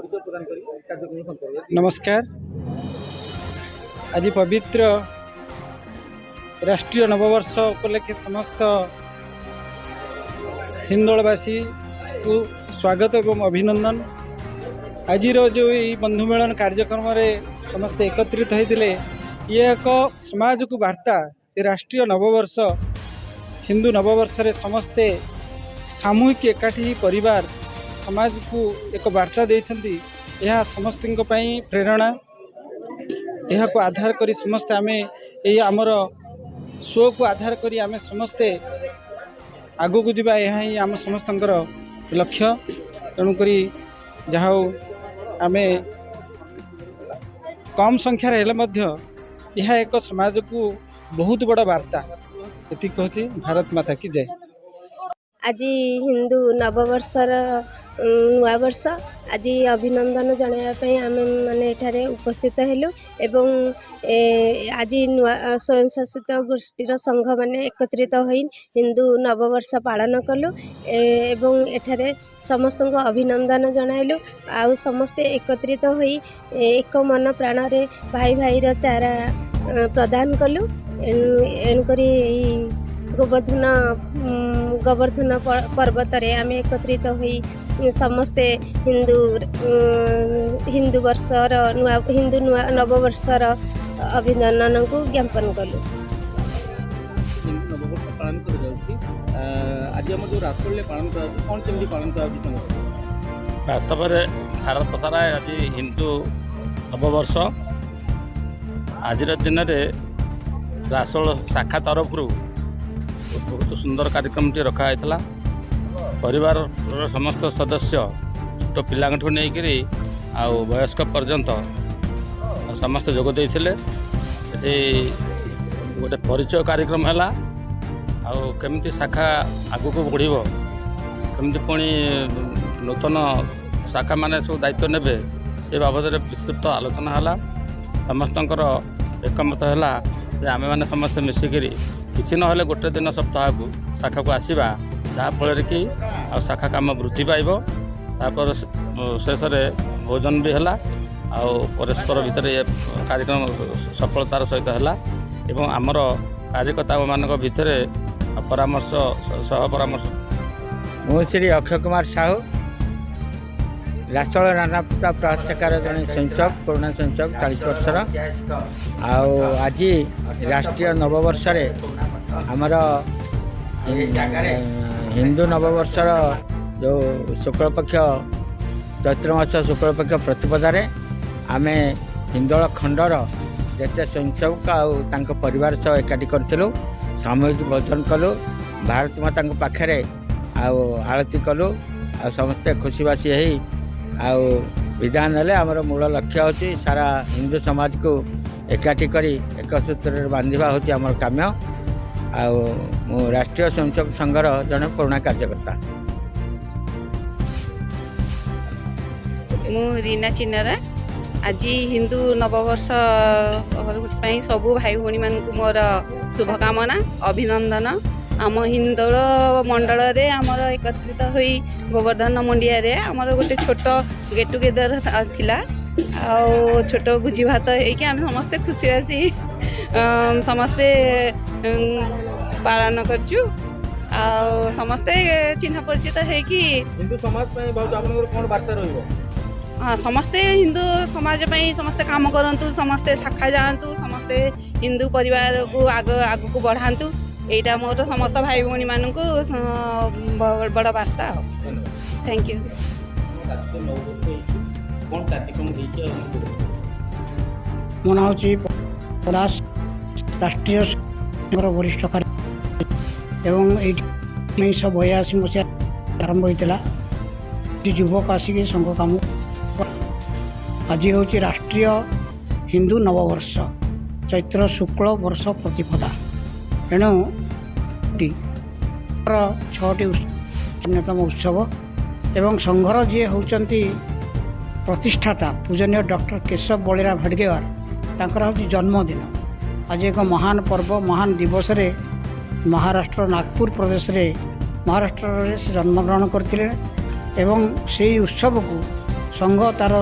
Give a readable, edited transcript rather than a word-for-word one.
ପରିଚୟ ପ୍ରଦାନ କରି କାର୍ଯ୍ୟକ୍ରମ ସମ୍ପର୍କରେ। ନମସ୍କାର। ଆଜି ପବିତ୍ର ରାଷ୍ଟ୍ରୀୟ ନବବର୍ଷ ଉପଲକ୍ଷେ ସମସ୍ତ ହିନ୍ଦୋଳବାସୀକୁ ସ୍ୱାଗତ ଏବଂ ଅଭିନନ୍ଦନ। ଆଜିର ଯେଉଁ ଏଇ ବନ୍ଧୁ ମିଳନ କାର୍ଯ୍ୟକ୍ରମରେ ସମସ୍ତେ ଏକତ୍ରିତ ହୋଇଥିଲେ, ଇଏ ଏକ ସମାଜକୁ ବାର୍ତ୍ତା ଯେ ରାଷ୍ଟ୍ରୀୟ ନବବର୍ଷ, ହିନ୍ଦୁ ନବବର୍ଷରେ ସମସ୍ତେ ସାମୂହିକ ଏକାଠି ପରିବାର ସମାଜକୁ ଏକ ବାର୍ତ୍ତା ଦେଇଛନ୍ତି। ଏହା ସମସ୍ତଙ୍କ ପାଇଁ ପ୍ରେରଣା। ଏହାକୁ ଆଧାର କରି ସମସ୍ତେ ଆମେ ଏଇ ଆମର ସ୍ୱକୁ ଆଧାର କରି ଆମେ ସମସ୍ତେ ଆଗକୁ ଯିବା, ଏହା ହିଁ ଆମ ସମସ୍ତଙ୍କର ଲକ୍ଷ୍ୟ। ତେଣୁକରି ଯାହା ହଉ, ଆମେ କମ୍ ସଂଖ୍ୟାରେ ହେଲେ ମଧ୍ୟ ଏହା ଏକ ସମାଜକୁ ବହୁତ ବଡ଼ ବାର୍ତ୍ତା। ଏତିକି କହୁଛି, ଭାରତ ମାତା କି ଜୟ। ଆଜି ହିନ୍ଦୁ ନବବର୍ଷର ନୂଆବର୍ଷ, ଆଜି ଅଭିନନ୍ଦନ ଜଣାଇବା ପାଇଁ ଆମେ ମାନେ ଏଠାରେ ଉପସ୍ଥିତ ହେଲୁ ଏବଂ ଆଜି ନୂଆ ସ୍ୱୟଂଶାସିତ ଗୋଷ୍ଠୀର ସଂଘମାନେ ଏକତ୍ରିତ ହୋଇ ହିନ୍ଦୁ ନବବର୍ଷ ପାଳନ କଲୁ ଏବଂ ଏଠାରେ ସମସ୍ତଙ୍କୁ ଅଭିନନ୍ଦନ ଜଣାଇଲୁ। ଆଉ ସମସ୍ତେ ଏକତ୍ରିତ ହୋଇ ଏକ ମନ ପ୍ରାଣରେ ଭାଇ ଭାଇର ଚାରା ପ୍ରଦାନ କଲୁ। ଏଣୁକରି ଏଇ ଗୋବର୍ଦ୍ଧନ ପର୍ବତରେ ଆମେ ଏକତ୍ରିତ ହୋଇ ସମସ୍ତେ ହିନ୍ଦୁ ବର୍ଷର ନୂଆ ହିନ୍ଦୁ ନୂଆ ନବବର୍ଷର ଅଭିନନ୍ଦନକୁ ଜ୍ଞାପନ କଲୁ। ହିନ୍ଦୁ ନବବର୍ଷ ପାଳନ କରାଯାଉଛି, ଆଜି ଆମର ଯେଉଁ ରାସୋଳରେ ପାଳନ କରାଯାଉଛି, କ'ଣ କେମିତି ପାଳନ କରାଯାଉଛି ସଂଘ? ବାସ୍ତବରେ ଭାରତ ସାରା ଆଜି ହିନ୍ଦୁ ନବବର୍ଷ। ଆଜିର ଦିନରେ ରାସୋଳ ଶାଖା ତରଫରୁ ବହୁତ ସୁନ୍ଦର କାର୍ଯ୍ୟକ୍ରମଟି ରଖାଯାଇଥିଲା। ପରିବାରର ସମସ୍ତ ସଦସ୍ୟ, ଛୋଟ ପିଲାଙ୍କଠୁ ନେଇକରି ଆଉ ବୟସ୍କ ପର୍ଯ୍ୟନ୍ତ ସମସ୍ତେ ଯୋଗ ଦେଇଥିଲେ। ଏଠି ଗୋଟେ ପରିଚୟ କାର୍ଯ୍ୟକ୍ରମ ହେଲା ଆଉ କେମିତି ଶାଖା ଆଗକୁ ବଢ଼ିବ, କେମିତି ପୁଣି ନୂତନ ଶାଖାମାନେ ସବୁ ଦାୟିତ୍ୱ ନେବେ, ସେ ବାବଦରେ ବିସ୍ତୃତ ଆଲୋଚନା ହେଲା। ସମସ୍ତଙ୍କର ଏକମତ ହେଲା ଯେ ଆମେମାନେ ସମସ୍ତେ ମିଶିକରି କିଛି ନହେଲେ ଗୋଟେ ଦିନ ସପ୍ତାହକୁ ଶାଖାକୁ ଆସିବା, ଯାହାଫଳରେ କି ଆଉ ଶାଖା କାମ ବୃଦ୍ଧି ପାଇବ। ତାପରେ ଶେଷରେ ଭୋଜନ ବି ହେଲା ଆଉ ପରସ୍ପର ଭିତରେ ଏ କାର୍ଯ୍ୟକ୍ରମ ସଫଳତାର ସହିତ ହେଲା ଏବଂ ଆମର କାର୍ଯ୍ୟକର୍ତ୍ତାମାନଙ୍କ ଭିତରେ ପରାମର୍ଶ ସହ ପରାମର୍ଶ। ମୁଁ ଶ୍ରୀ ଅକ୍ଷୟ କୁମାର ସାହୁ, ରାସୋଳ ରାଣାପୁଟା ପ୍ରହାତ ଶାଖାର ଜଣେ ସ୍ୱୟଂସେବକ, ପୁରୁଣା ସ୍ୱୟଂସେବକ, 40 ବର୍ଷର। ଆଉ ଆଜି ରାଷ୍ଟ୍ରୀୟ ନବବର୍ଷରେ ଆମର ହିନ୍ଦୁ ନବବର୍ଷର ଯେଉଁ ଶୁକ୍ଳପକ୍ଷ, ଚୈତ୍ର ମାସ ଶୁକ୍ଳପକ୍ଷ ପ୍ରତିପଦାରେ ଆମେ ହିନ୍ଦୋଳ ଖଣ୍ଡର ଯେତେ ସ୍ୱୟଂସେବକ ଆଉ ତାଙ୍କ ପରିବାର ସହ ଏକାଠି କରିଥିଲୁ। ସାମୂହିକ ଭୋଜନ କଲୁ, ଭାରତ ମାତାଙ୍କ ପାଖରେ ଆଉ ଆଳତି କଲୁ ଆଉ ସମସ୍ତେ ଖୁସିବାସି ହେଇ ଆଉ ବିଦାୟ ନେଲେ। ଆମର ମୂଳ ଲକ୍ଷ୍ୟ ହେଉଛି ସାରା ହିନ୍ଦୁ ସମାଜକୁ ଏକାଠି କରି ଏକ ସୂତ୍ରରେ ବାନ୍ଧିବା ହେଉଛି ଆମର କାମ୍ୟ। ଆଉ ମୁଁ ରାଷ୍ଟ୍ରୀୟ ସ୍ୱୟଂସେବକ ସଂଘର ଜଣେ ପୁରୁଣା କାର୍ଯ୍ୟକର୍ତ୍ତା। ମୁଁ ରୀନା ଚିନ୍ନାରା। ଆଜି ହିନ୍ଦୁ ନବବର୍ଷ ପାଇଁ ସବୁ ଭାଇ ଭଉଣୀମାନଙ୍କୁ ମୋର ଶୁଭକାମନା, ଅଭିନନ୍ଦନ। ଆମ ହିନ୍ଦୋଳ ମଣ୍ଡଳରେ ଆମର ଏକତ୍ରିତ ହୋଇ ଗୋବର୍ଦ୍ଧନ ମୁଣ୍ଡିଆରେ ଆମର ଗୋଟେ ଛୋଟ ଗେଟ୍ ଟୁଗେଦର ଥିଲା ଆଉ ଛୋଟ ଭୋଜି ଭାତ ହେଇକି ଆମେ ସମସ୍ତେ ଖୁସିବାସି ସମସ୍ତେ ପାଳନ କରିଛୁ ଆଉ ସମସ୍ତେ ଚିହ୍ନା ପରିଚିତ ହେଇକି। ହିନ୍ଦୁ ସମାଜ ପାଇଁ ଭାଉଜ, ଆପଣଙ୍କର କ'ଣ ବାର୍ତ୍ତା ରହିବ? ହଁ, ସମସ୍ତେ ହିନ୍ଦୁ ସମାଜ ପାଇଁ ସମସ୍ତେ କାମ କରନ୍ତୁ, ସମସ୍ତେ ଶାଖା ଯାଆନ୍ତୁ, ସମସ୍ତେ ହିନ୍ଦୁ ପରିବାରକୁ ଆଗକୁ ବଢ଼ାନ୍ତୁ। ଏଇଟା ମୋର ସମସ୍ତ ଭାଇ ଭଉଣୀମାନଙ୍କୁ ବଡ଼ ବାର୍ତ୍ତା। ଆଉ thank you. ରାଷ୍ଟ୍ରୀୟ ନବବର୍ଷ ହେଇଛି, କ'ଣ କାର୍ଯ୍ୟକ୍ରମ ହେଇଛି ଆଉ? ମୋ ନାଁ ହେଉଛି ଦାସ, ରାଷ୍ଟ୍ରୀୟ ସଂଘର ବରିଷ୍ଠ କାର୍ଯ୍ୟ ଏବଂ ଏଇଠି 1982 ମସିହା ଆରମ୍ଭ ହୋଇଥିଲା। ଯୁବକ ଆସିକି ସଂଘ କାମ। ଆଜି ହେଉଛି ରାଷ୍ଟ୍ରୀୟ ହିନ୍ଦୁ ନବବର୍ଷ, ଚୈତ୍ର ଶୁକ୍ଳ ବର୍ଷ ପ୍ରତିପଦା। ଏଣୁ ଛଅଟି ଅନ୍ୟତମ ଉତ୍ସବ ଏବଂ ସଂଘର ଯିଏ ହେଉଛନ୍ତି ପ୍ରତିଷ୍ଠାତା ପୂଜନୀୟ ଡକ୍ଟର କେଶବ ବଳିରାମ ହେଡ଼ଗେୱାର, ତାଙ୍କର ହେଉଛି ଜନ୍ମଦିନ। ଆଜି ଏକ ମହାନ ପର୍ବ, ମହାନ ଦିବସରେ ମହାରାଷ୍ଟ୍ର ନାଗପୁର ପ୍ରଦେଶରେ, ମହାରାଷ୍ଟ୍ରରେ ସେ ଜନ୍ମଗ୍ରହଣ କରିଥିଲେ ଏବଂ ସେଇ ଉତ୍ସବକୁ ସଂଘ ତା'ର